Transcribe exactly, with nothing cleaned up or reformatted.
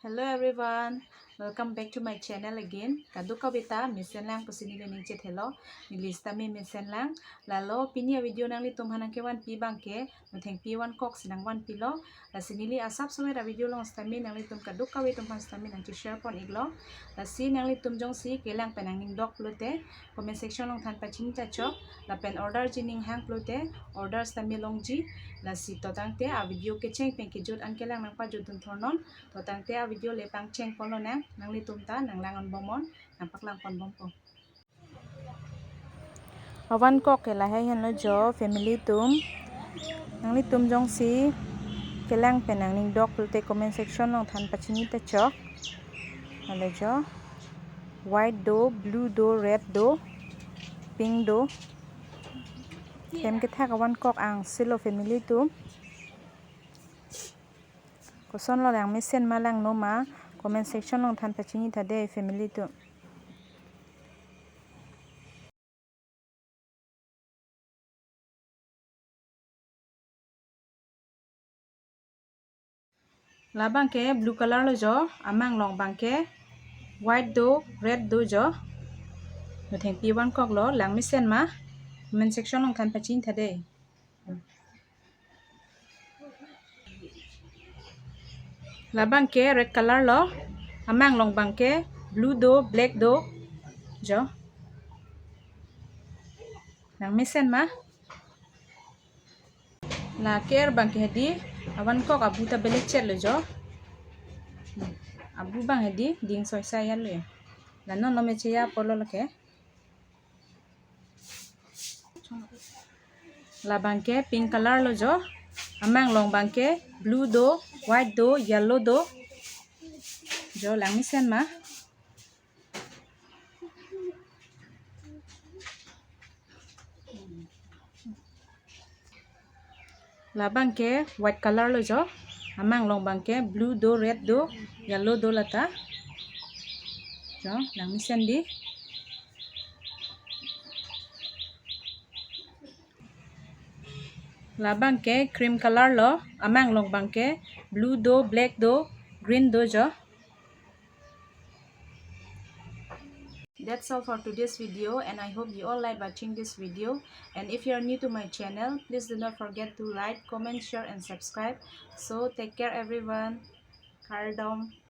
Hello everyone, welcome back to my channel again. Kadokave ta mesenlang pusi neli ning chethelo, neli sitame mesenlang. Lalo pini a-video nanglitum aphan nangkevanpi abangke nothengpi vankok si nangvanpilo. Lasi neli asap sumera video along sitame nanglitum kadokave atum aphan sitame nangcheshare pon iklo. Lasi nanglitum jongsi kelang pen nangning dok pulote comment section along than pachini ta chok. Lapen order ji ning hang pulote order sitame longji. Lasi to tangte a-video kecheng pen kejut an kelang nangpajutdun thornon. To tangte a-video le pangcheng ponlonang, nanglitum ta nanglang-on bomnon, nangpaklang pon bompo. Avankok ke lahai henlo jo family atum. Nanglitum jongsi kelang pen nangning dok pulote comment section along than pachini ta chok. Lalo jo, white do, blue do, red do, pink do. Hem kethak avankok angsilo family atum. Kosonlo, langmesen ma langno ma, comment section along than pachini tha dei family atum. Labangke blue color lo jo, amang along abangke white do, red do jo. Nothengpi vankoklo, langmesen ma, comment section along than pachini tha dei. Labangke red color lo, amang along abangke blue do, black do jo. Langmesen ma. La ke-er abangke hedi, avankok abu ta belechet lo jo. Hmm. Abu abang hedi, ding soisa ya lo ya. La non lo mecheya apotlo lake. Labangke pink color lo jo. Amang along abangke blue do, white do, yellow do. Jo, langmesen ma. Labangke white color lo jo. Amang along abangke blue do, red do, yellow do lata. Jo, langmesen dei. Labangke cream color lo, amang along abangke blue do, black do, green do jo. That's all for today's video, and I hope you all like watching this video. And if you are new to my channel, please do not forget to like, comment, share, and subscribe. So take care everyone. Kardom.